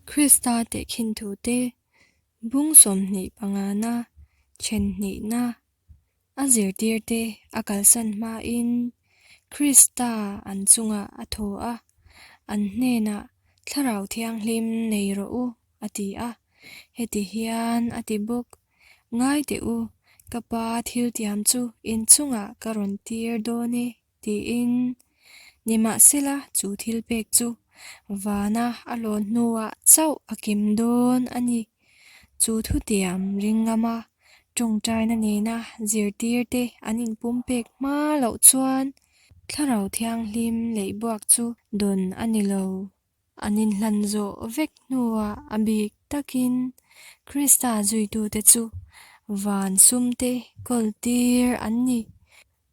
Krista tehkhin thute bung 25 na, then hnihna a zirtirte a kalsan hmain Krista an chungah a thaw a, an hnenah Thlarau Thianghlim nei rawh u a ti a. Heti hian a ti bawk, Ngai teh u, ka pa thiltiam chu in chungah ka rawn tir dawn e. Tiin, nimahsela chu thil pek chu vana a lawn hnuah chauh a kim dawn a ni. Chu thutiam ringngama tawngtaina nena zirtirte an inpumpek hma loh chuan Thlarau Thianghlim leihbuak chu dawn a ni lo. An inhlan zawh vek hnuah a bik takin Krista zuitute chu van sumte kawltir an ni.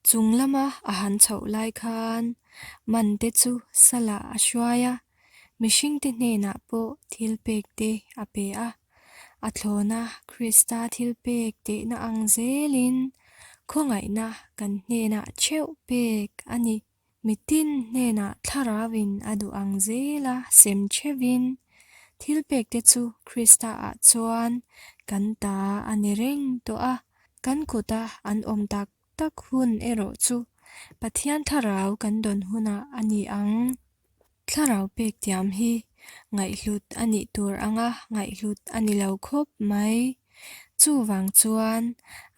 Chung lama a han chhoh lai khan mante chu salah a hruai a, mihringte hnenah pawh thilpekte a pe a. A thlawna Krista thilpek tehna ang zelin khawngaihna kan hnenah theuh pek a ni. Mitin hnenah thlarauin a duh ang zela sem theuhin thilpekte chu Krista-ah chuan kan ta a ni reng tawh a, kan kuta an awm tak tak hun erawh chu Pathian thlarau kan dawn hunah a ni ang. Thlarau pek tiam hi ngaihhlut a nih tur anga ngaihhlut a ni lo khawp mai. Chuvang chuan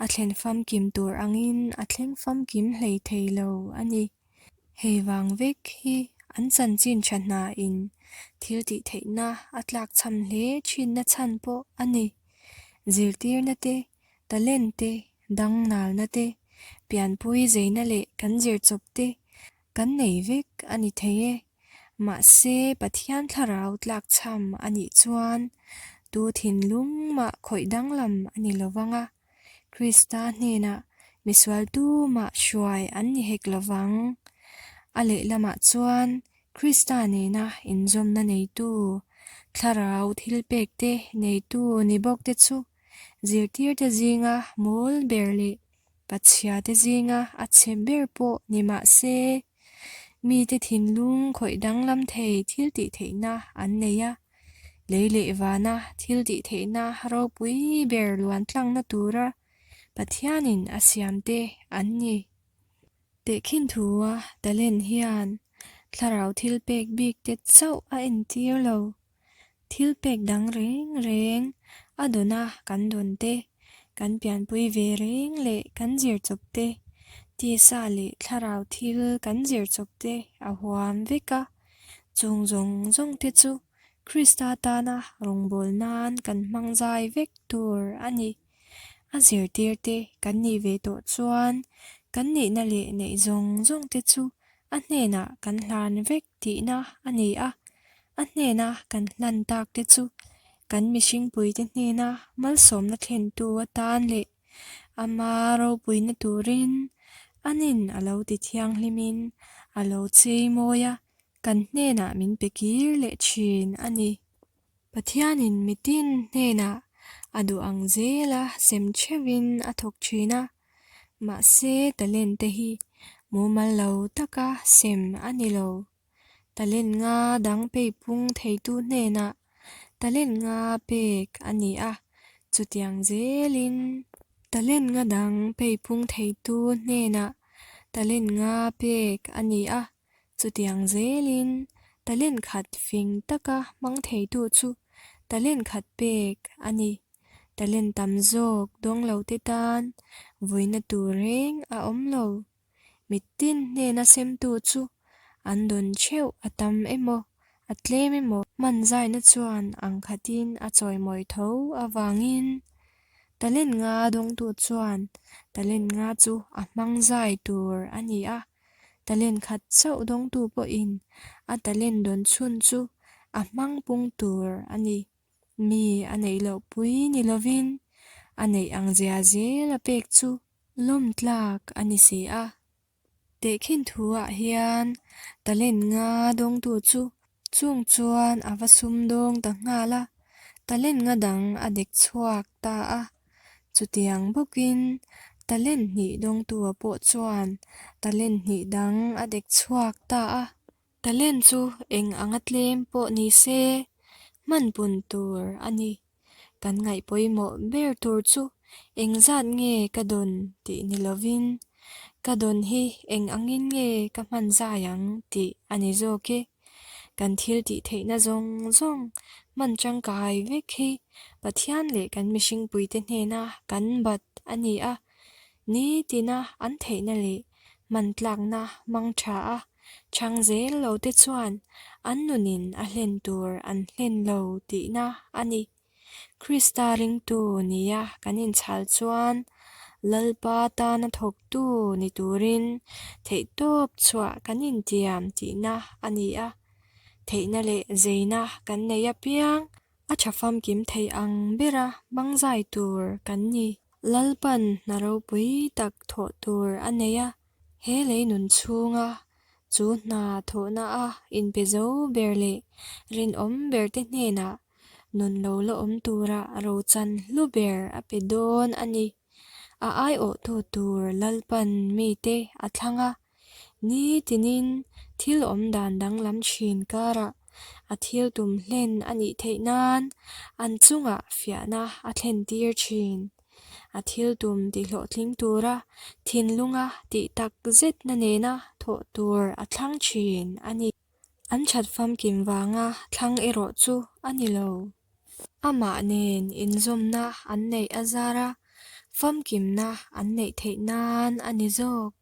a thlen famkim tur angin a thleng famkim hlei thei lo a ni. Hei vang vek hi an chanchin tha hnain thil tih theihna a tlakchham hle thinna chhan pawh a ni. Zirtirna te, talent te, dangnalna te, pianpui zeina leh kan zirchawp te Kan nei vek a ni thei e. Mahse, Pathian thlarau tlakchham a nih chuan tu thinlung mah khawih danglam a ni lo vang a, Krista hnenah misual tu mah hruai an ni hek lo vang. A lehlamah chuan Krista nena inzawmna neitu, thlarau thilpekte neitu ni bawkte chu zirtirte zinga mawl ber leh Pachhiate zinga a chhe ber pawh ni mah se, mite thinlung khawih danglam thei thil tih theihna an nei a, lei leh vana thil tih theihna ropui ber luan tlangna tura Pathianin a siamte an ni. Tehkhin thua talent hian thlarau thil pek bikte chauh a entir lo. Thil pek dang reng reng a dawna kan dawn te, kan pianpui ve reng leh kan zir chawp te, tisa leh thlarau thil kan zir chawp te a huam vek a. Chung zawng zawng te chu Krista tana rawngbâwl nan kan hmang zai vek tur a ni. A zirtir te kan nih ve tawh chuan kan nihna leh neih zawng zawng te chu a hnenah kan hlan vek tihna a ni a, a hnena kan hlan tak te chu kan mihringpuite hnena malsawmna thlentu atan leh ama ropuina turin anin a lo ti thianghlimin a lo chei mawi a, kan hnenah min pe kir leh thin a ni. Pathianin mitin hnenah a duh ang zela sem theuhin a thawk thin a, mahse talent te hi mumal lo taka sem a ni lo. Talent nga dang peipung theitu hnenah talent nga pek a ni a, chutiang zelin talent nga dang peipung theitu hnenah talent nga pek a ni a. Chutiang zelin talent khat fing taka hmang theitu chu talent khat pek a ni. Talent tam zawk dawng lote tan vuina tur reng a awm lo. Mitin hnena semtu chu an dawn theuh a tam emaw, a tlem emaw hman zaina chuan ang khatin a chawimawi tho avangin talent nga dawngtu chuan talent nga chu a hmang zai tur a ni a. Talent khat chauh dawngtu pawhin a talent dawn chhun chu a hmang pung tur a ni. Mi a neih loh pui ni lovin a neih ang zia zel a pek chu lawm tlak a ni si a. Tehkhin thuah hian talent nga dawngtu chu chung chuan a va sum dawng ta nghal a, talent nga dang a dek chhuak ta a. Chutiang bawkin talent hnih dawngtua pawh chuan talent hnih dang a dek chhuak ta a. Talent chu eng anga tlem pawh ni se, hman pun tur a ni. Kan ngaih pawimawh ber tur chu engzat nge ka dawn tih ni lovin, ka dawn hi eng angin nge ka hman zai ang tih a ni zawk e. Kan thil tih theihna zawng zawng hman tangkai vek hi Pathian leh kan mihringpuite hnena kan bat a ni a, nitina an theihna leh hman tlakna hmang tha a chhang zel lo te chuan an nunin a hlen tur an hlen lo tihna a ni. Krista ringtu nia kan inchhal chuan Lalpa tana thawktu ni turin theihtawp chhuah kan intiam tihna a ni a, theihna leh zeina kan nei apiang a tha famkim thei ang bera hmang zai tur kan ni. Lalpan hna ropui tak thawh tur a nei a, he lei nun chhunga chu hna thawhna a inpe zo ber leh rinawm berte hnenah nun lo la awm tura rochan hlu ber a pe dawn a ni. A aiawhtu tur Lalpan mite a thlang a, nitinin thil awm dan danglam thin karah a thil tum hlen a nih theih nan an chungah fiahna a thlen tir thin. A thil tum tihlawhtling tura thinlunga tih tak zetna nena thawh tur a thlang thin a ni. An that famkim vanga thlang erawh chu a ni lo. Amah nen inzawmna an neih a zar a, famkimna an neih theih nan a ni zawk.